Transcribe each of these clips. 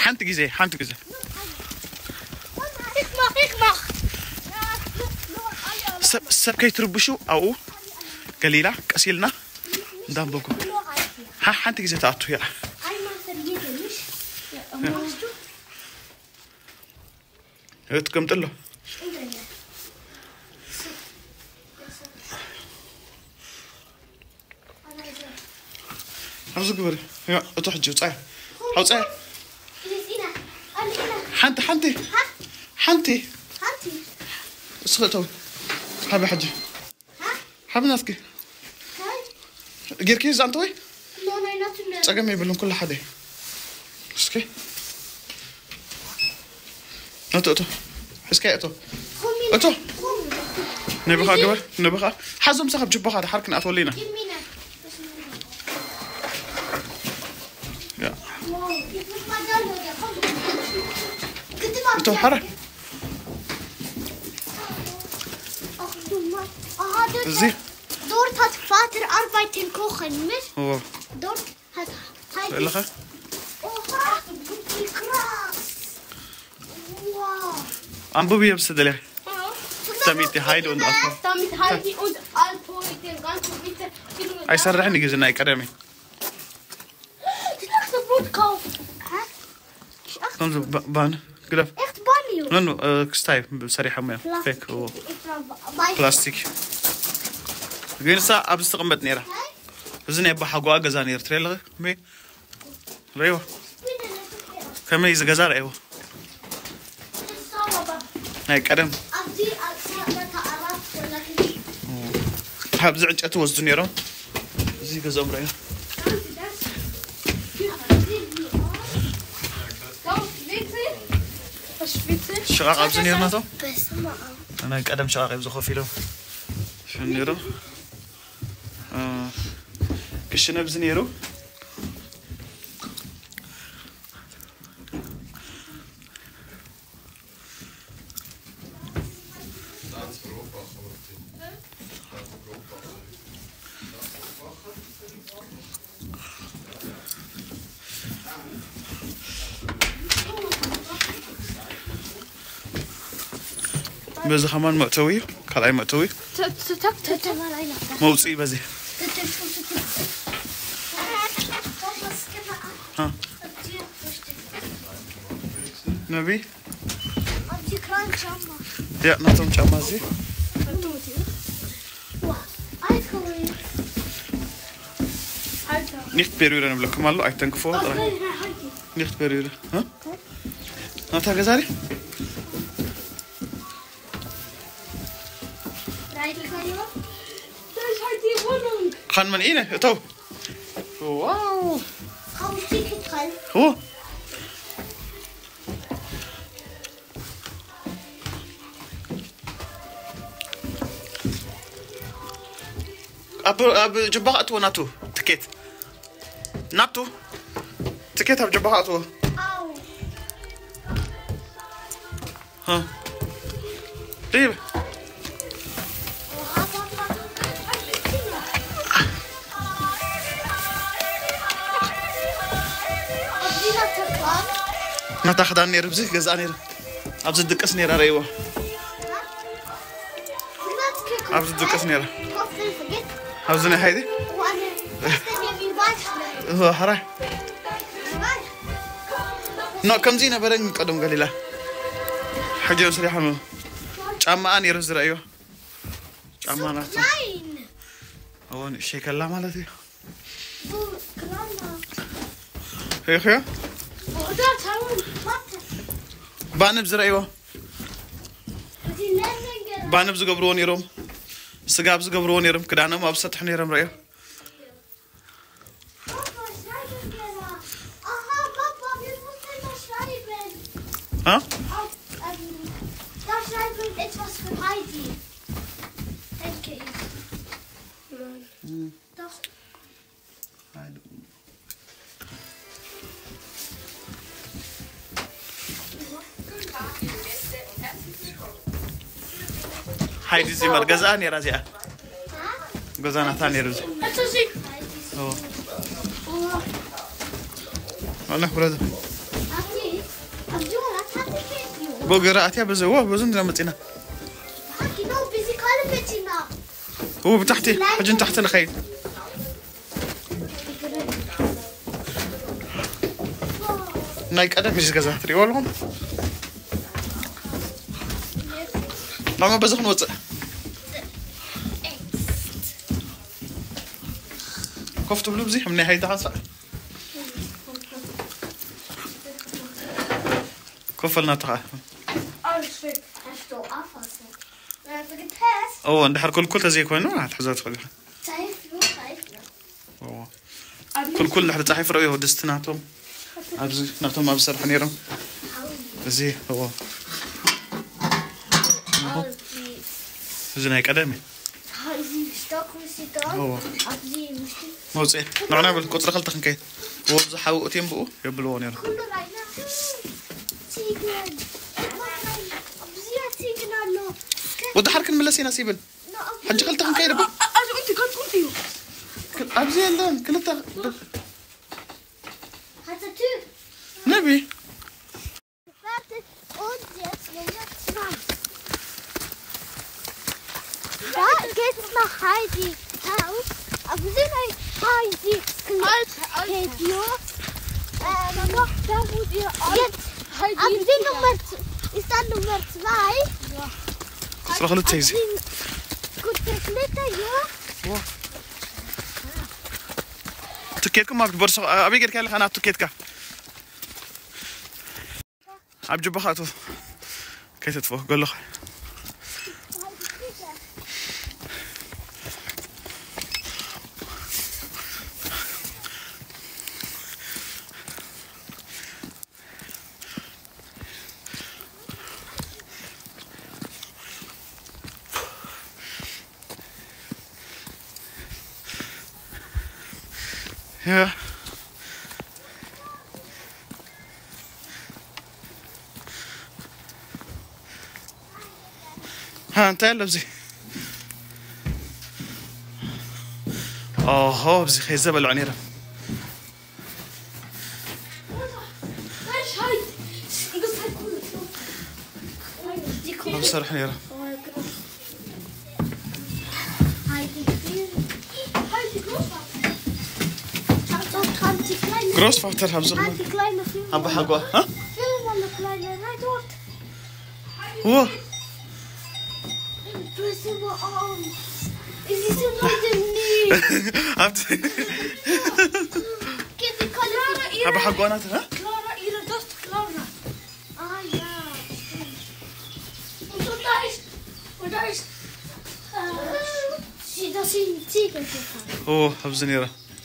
ሓንቲ ግዜ፣ ሓንቲ ግዜ። ሰብ፣ ሰብ ከይትርብሹ ኣብኡ ገሊላ ቀስ ኢልና እንዳንበብኩ። ሓ-፣ ሓንቲ ግዜ ትኣቱ እያ። እትቀምጥሎ። ኣብዚ ግበሪ። ያ፣ እቶ ሕጂ ውጻኢ። ኣውጻኢ። ሓንቲ፣ ሓንቲ። ሓንቲ። እስኺ እተው። ሓቢ ሕጂ። ሓቢ ናትኪ። ጌርኪ እዛ እንተ ወይ? ጸገም የብሉን፣ ኩሉ ሓደ። እስኪ። እቶ፣ እቶ። እስኪ እቶ። እቶ። ነብኻ ግበር፣ ነብኻ። ሓዞም ሳብ ጅባኻ ድሓር ክንኣትወሉ ኢና። ያ። እቶ ሓራ። እዚ Dort hat Vater arbeiten kochen mit. እዎ። Dort hat Heidi. ኣለኻ? Oha, wie krass. Wow. ኣንብብ እዮም ስደለ። Damit die Heidi und Alpo. Damit Heidi und Alpo mit dem ganzen Winter. ኣይሰርሕን እዩ ግዜ ናይ ቀደመይ። Die nächste Boot kaufen. Hä? ከምዚ ባ-፣ ባን ግደፍ። Echt Banjo? ኖ፣ ኖ፣ እ፣ ክስታይ ሰሪሖም እዮም። Plastik. ፌክ፣ እዎ። Extra ba-, ፕላስቲክ። ግን እሳ ኣብዚ ትቕመጥ ነይራ። እዚ ናይ ኣቦሓጎኣ ገዛ ነይሩ። ትሪኢ ኣለኺ? ከመይ? ርእይዎ። ከመይ እዚ ገዛ ርእይዎ። ናይ ቀደም። ኣብዚ ኣብ ሰዓት ኣራት ወላሂ። ኣብዚ ዕንጨይቲ ወስዱ ነይሮም። እዚ ገዛኦም ርእዮ። ሽቓቕ ኣብዚ ነይሩ ናቶም። በስመ ኣብ። ናይ ቀደም ሽቓቕ እዮም እዚ ኮፍ ኢሎም። ሽን ነይሩ። እ፣ ክሽነ ኣብዚ ነይሩ። በዚ ከማን መእተዊ እዩ፣ ካልኣይ መእተዊ እዩ። ተ-፣ ተ-፣ ተ-፣ ተ-፣ ተ-፣ መውፅኢ በዚ። እ። ነቢ? ኣብዚ ክራን ጫማ። ያ፣ ናቶም ጫማ እዚ። ዋ፣ ኣይትኸውን። Nicht berühren ንብለኩም ኣሎ፣ ኣይተንክፎ ጥራይ። Nicht berühren። እ? ናታ ገዛሪ? Kann man rein? እተው። ዋው። Frau Stiefel. ኦ። ኣብ፣ ኣብ ጀባኻ እትዎ ናቱ ትኬት። ናቱ ትኬት ኣብ ጀባኻ እትዎ። Au. ها. طيب. ናታ ክዳን ነይሩ፣ ኣብዚ ገዝኣ ነይሩ። ኣብዚ ድቅስ ነይራ፣ ረእይዎ። ኣብዚ ድቅስ ነይራ። ኣብዚ ናይ ሓይሊ። እዛ ሕራይ። ኖ፣ ከምዚ ነበረ ግን ቀደም ገሊላ። ሕጂ እዮም ሰሪሖም። ጫማኣ ነይሩ ዝረእዮ። ጫማ ናታ። እዎ፣ ንእሸይ ከላ ማለት እዩ። ሪኢኽዮ? ባንብ ዝረእይዎ። ባንብ ዝገብርዎ ነይሮም። ስጋብ ዝገብርዎ ነይሮም። ክዳኖም ኣብ ሰጥሑ ነይሮም፣ ረእዮ። Papa, schreiben wir da. Aha, Papa, wir mussten da schreiben. Ha? Auf, ähm, da schreiben etwas für Heidi. Denke ich. Nein. Doch. ሓይዲ እዚ ማር ገዛ ነይራ እዚኣ። ገዛ ናታ ነይሩ እዚ። ኦ። ኣላ ብራዘር። ብእግሪ ኣትያ በዚ፣ ዎ፣ በዚ እንዲና መፂና። ዎ፣ ብታሕቲ፣ ሕጂ ንታሕቲ ንኸይድ። ናይ ቀደም እዩ እዚ ገዛ፣ ትሪእዎ ኣለኹም? ሎሚ በዚ ክንወፅእ። ኮፍ ትብሉ፣ ብዙ ከም ናይ ሃይታ ሓንሳእ። ኮፍ ኣልና ተኸኣ። እዎ፣ እንድሕር ኩልኩል ተዘይኮይኑ፣ ክትሕዞ ትኽእል ኢኻ። እዎ። ኩልኩል እንድሕር ጻሒፍ ረእዮ፣ ድስቲ ናቶም፣ ኣብዚ ናቶም ኣብ ዝሰርሑ ነይሮም። እዚ፣ እዎ። እዚ ናይ ቀደም እዩ። እዎ። መውፅኢ። ንዕና ብል፣ ቁፅሪ ክልተ ክንከይድ። እዎ፣ ብዙ ሓዊ እትዮም ብኡ የብልዎ ነይሮም። ወዲ ሓር ክንምለስ ኢና ሲብል። ሕጂ ክልተ ክንከይድ እባ። ኣብዚ የለን፣ ክልተ። ነቢ። Da geht's nach Heidi Haus. Aber wir sind halt Heidi Video. Ähm, noch da, wo wir jetzt. Heidi. Aber wir Nummer, ist dann Nummer zwei. Is nog een these. Goed, das mit der, ja. ትኬትኩም ኣብ ቦርሳ ኣበይ ጌርካ ኣለኻ? ናብ ትኬትካ ኣብ ጅባኻ ኣቶ ከይተጥፎ ገለኻ። Ja. ሃ፣ እንታይ ኣሎ ኣብዚ? ኦሆ፣ ኣብዚ ከይ ዘበልዑ ነይሮም። ኣብ ዝሰርሑ ነይሮም። ግሮስ ፋክተር ኣብ ዝኽነ ኣብ ሓጓ፣ ሃ? ዎ። ኣብቲ ኣብ ሓጓ ናት፣ ሃ? ዎ፣ ኣብዚ ነይራ።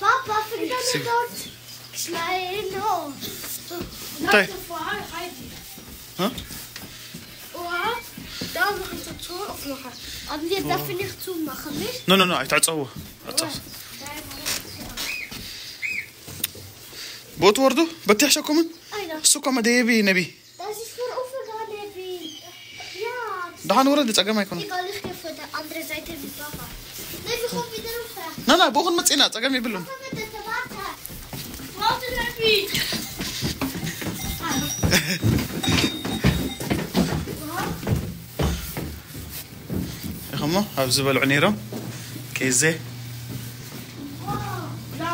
Papa, vergeet niet dort. Klein, oh. እንታይ? Huh? Oha, da mache ich das zu aufmachen. Haben wir dafür nicht zumachen, nicht? No, no, no, ኣይትዕጸዎ። ኣጻፍ። ብኡ ትወርዱ? በቲ ሕሸኩምን? ኣይና። እሱ እኮ መደየቢ ነቢ። Das ist für Ufergane, wie. Ja, das ደሓን ውረድ፣ ጸገም ኣይኮነን። Egal, ich gehe von der anderen Seite mit Papa. Nein, wir kommen wieder rüber. ና፣ ና፣ ብኡ ክንመጽእ ኢና፣ ጸገም የብሉን። Papa, bitte, warte. Warte, Levi. ኢኹሞ ኣብ ዝበልዑ ነይሮም። ኬዜ። Wow, da.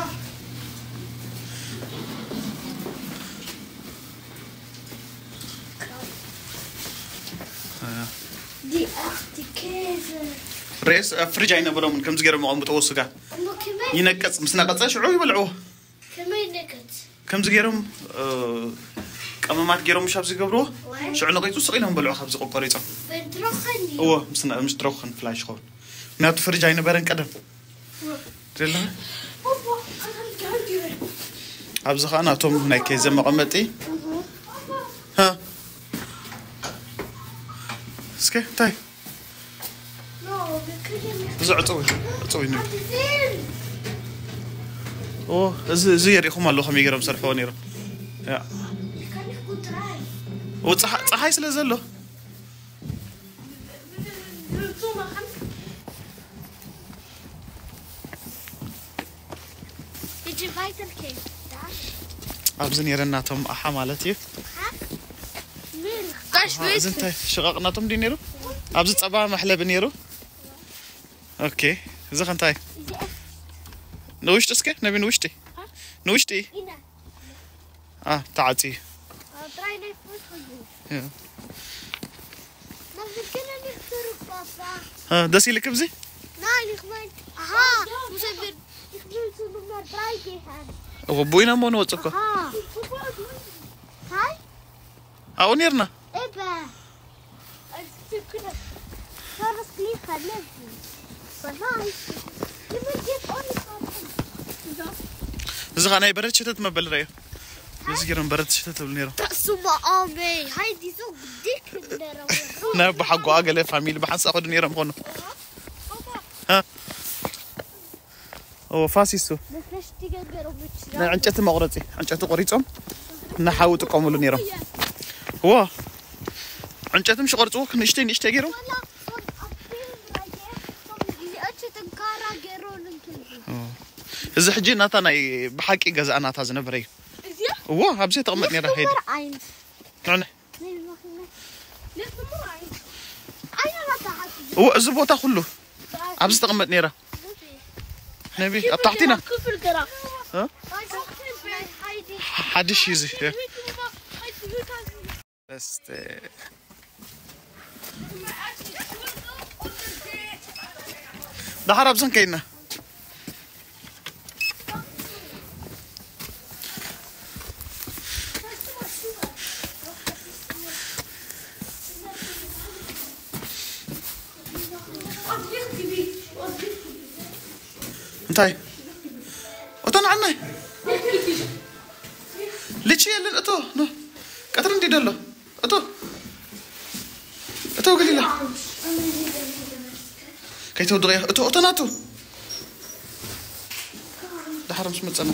Die achte Käse. ሬስ ኣብ ፍሪጅ ኣይነበሮምን፣ ከምዚ ገይሮም ኣቐምጥዎ ስጋ። እሞ ከመይ? ይነቀጽ፣ ምስ ነቐጸ ሽዑ ይበልዕዎ። ከመይ ይነቀጽ? ከምዚ ገይሮም፣ እ፣ ቀመማት ገይሮም ምሽ ኣብዚ ገብርዎ፣ ወይ? ሽዑ ነቒጹ ስቕ ኢሎም በልዑ ካብዚ ቆቆሪጾም። በድሮኸኒ። እዎ፣ ምስ ነ-፣ ምስ ድሮኸን ፍላሽ ይኸውን። ምክንያቱ ፍሪጅ ኣይነበረን ቀደም። ደለ? ኣብዚ ኸዓ ናቶም ናይ ኬዘ መቐመጢ። ሃ? እስከ እንታይ? እዚ ዕጽው እዩ፣ ዕጽው እዩ። ኦ፣ እዚ፣ እዚ የሪእኹም ኣለኹም፣ ይገርም ሰርሕዎ ነይሮም። ያ። ኦ፣ ጸሓ-፣ ጸሓይ ስለ ዘሎ። Did you invite them came? ኣብዚ ነይረናቶም ኣሓ ማለት እዩ። Milch. እዚ እንታይ ሽቓቕ ናቶም ድዩ ነይሩ? ኣብዚ ጸባ መሕለቢ ነይሩ። ኦኬ፣ እዚ ከ እንታይ? ንውሽጢ እስከ፣ ነቢ ንውሽጢ። ንውሽጢ። አ፣ ተዓጽዩ። ያ። ደስ ኢልክ ብዚ? እዎ፣ ብኡ ኢና እሞ ንወጽእ እኮ። ኣብኡ ኔርና። እዚ ኸዓ ናይ በረድ ሸተት መበል ረዮ። ነዚ ገይሮም በረድ ሸተት ትብል ነይሮም። በስመ ኣብ፣ ሃይዲ ዞ ግዲክ እንደረወ። ናይ ኣቦሓጎኣ ገለ ፋሚሊ ብሓንሳእ ከዱ ነይሮም ኾኑ። ፋሲሱ ናይ ዕንጨቲ መቑረፂ፣ ዕንጨቲ ቆሪፆም ንሓዊ ጥቀሙሉ ነይሮም። ዎ፣ ዕንጨቲ ምሽ ቆርፅዎ ንእሽተይ ንእሽተይ ገይሮም። እዚ ሕጂ ናታ ናይ ብሓቂ ገዛእ ናታ ዝነበረ እዩ። እዎ፣ ኣብዚ ተቐመጥ ነይራ ሄዲ። ንዕነ እዎ፣ እዚ ቦታ ኩሉ ኣብዚ ተቐመጥ ነይራ። ነቢ ኣብ ታሕቲና ሓድሽ እዩ እዚ። በስተ ደሓር ኣብዘን ከይድና እንታይ እቶ ንዓናይ ልቺ የለን እቶ ቀትሪ እንዲ ደሎ እቶ እቶ ገሊላ ከይተውድቐ እቶ እቶ ናቱ ደሓር ምስ መፀና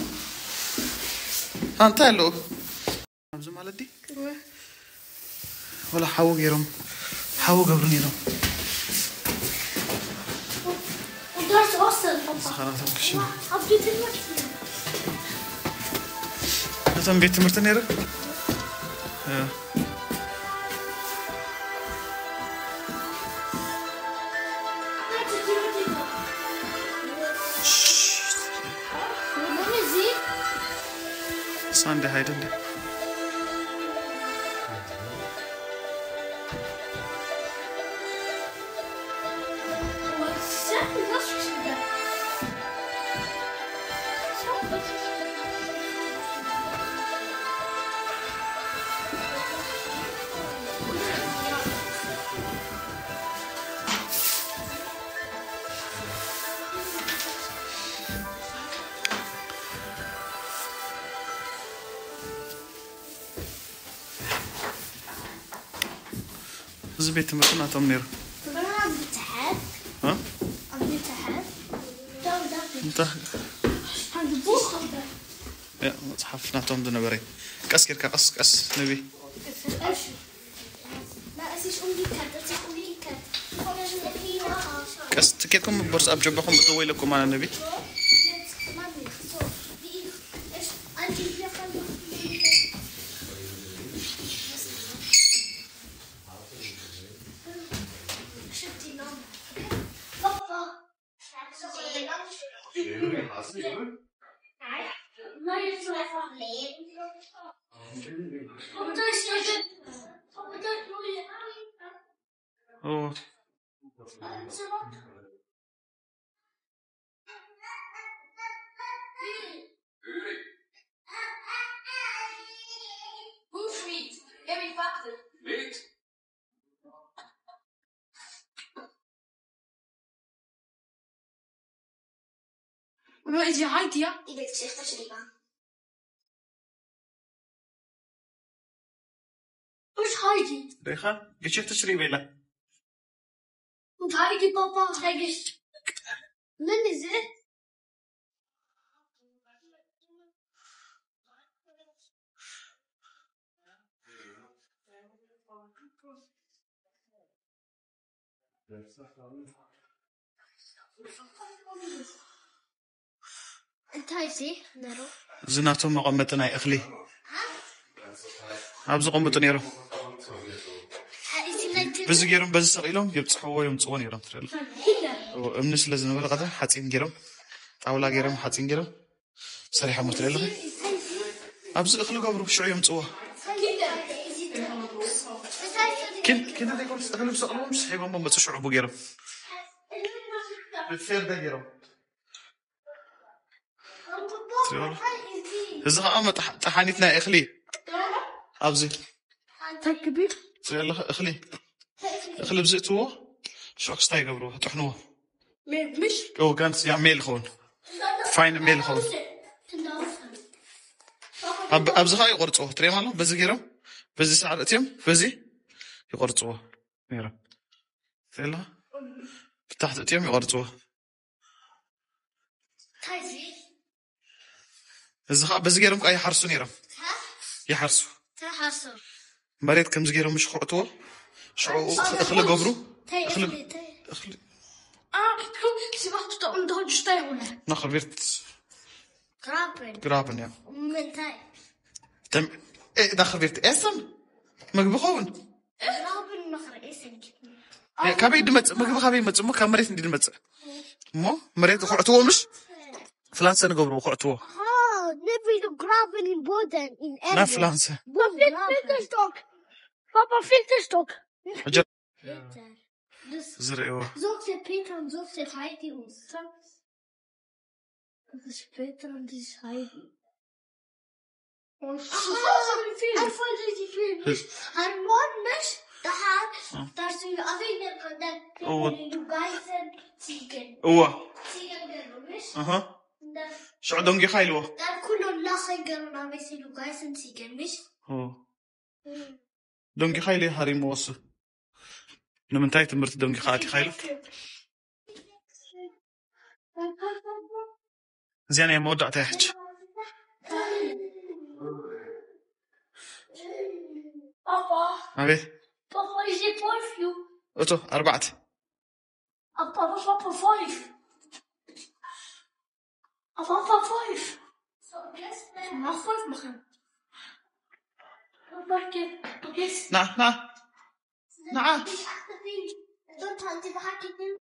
እንታይ ኣለዎ ኣብዚ ማለት ዲ ወላ ሓዊ ገይሮም ሓዊ ገብሩ ነይሮም ዝኸናቶም ክሽነ ነቶም ቤት ትምህርቲ ነይሩ ሳንዲ ሃይደንዲ እዚ ቤት ትምህርቲ ናቶም ነይሩ መፅሓፍ ናቶም ዝነበረ ቀስ ጌርካ ቀስ ቀስ ነቢ ቀስ ትኬትኩም ቦርሳ ኣብ ጀባኹም እተወ ኢለኩም ኣነ ነቢ Nur ist ja halt hier. Ich bin echt verschrieben. Ist halt hier. Reka, wie schafft das Rivella? Und halt die Papa, halt ist. Wenn ist es? እንታይ እዚ ነሩ እዚ ናቶም መቐመጢ ናይ እኽሊ ኣብ ዝቐምጡ ነይሮም በዚ ገይሮም በዚ ሰቒሎም የብፅሕዎ የምፅዎ ነይሮም ትረል እምኒ ስለ ዝነበረ ቀደም ሓፂን ገይሮም ጣውላ ገይሮም ሓፂን ገይሮም ሰሪሖም ትረል ኣብዚ እኽሊ ገብሩ ሽዑ የምፅዎ ኪን ኪን ዘይኮን እኽሊ ሰቕልዎም ስሒቦም መፁ ሽዑ ገይሮም ፌር ገይሮም እዚ ከዓ ጠሓኒት ናይ እኽሊ ኣብዚ ተክቢ እኽሊ እኽሊ ብዝእትዎ ሽዑ ክስታይ ይገብርዎ ጥሕንዎ ምሽ ጋንስ ያ ሜል ይኸውን ፋይን ሜል ይኸውን ኣብዚ ከዓ ይቆርፅዎ ትሪኦም ኣሎ በዚ ገይሮም በዚ ሳዕሪ እትዮም በዚ ይቆርፅዎ ነይሮም ብታሕቲ እትዮም ይቆርፅዎ እዚ ከዓ በዚ ገይሮም ከዓ ይሓርሱ ነይሮም ይሓርሱ መሬት ከምዚ ገይሮም ምሽ ክዕትዎ ሽዑ እኽሊ ገብሩ ስባቱ ተቕምዶ ሽታ ይሆነ ናኽርቢርት ግራብን ግራብን እያ ምንታይ ናኽርቢርት ኤሰን ምግቢ ኸውን ግራብን ምኽሪ ኤሰን ካበይ ድመፅእ ምግቢ ካበይ ይመፅእ እሞ ካብ መሬት እንዲ ድመፅእ እሞ መሬት ክዕትዎ ምሽ ፍላንሰ ንገብርዎ ክዕትዎ ንቢሉ ግራብን ቦደን ናብ ፍላንሰ Papa Filterstock. ዝርእዎ Zocht de Peter en zocht de Heidi ons. Dus Peter en die is Heidi. Hij vond die film. Haar man mis daar daar ze alleen kan dat Oh, wat- de Geisen zieken. እዋ Zieken de mis. ኣሃ ሽዑ ደንጊኻ ኢልዎ Daar kunnen lachen gaan maar we zien de Geisen zieken mis. እዎ ደንጊኻ ኢለ ሃሪምዎ እሱ ንምንታይ ትምህርቲ ደንጊኻ ኣቲኻ ኢሉ እዚኣ ናይ መወዳእታ እያ ሕጂ Papa, ኣቤት papa, is it for you? እቶ ኣርባዕተ Papa, papa, five. Papa, five. Mag five mag hem. Papa, ik heb dit. ና ና ንዓ Don't have to hack it.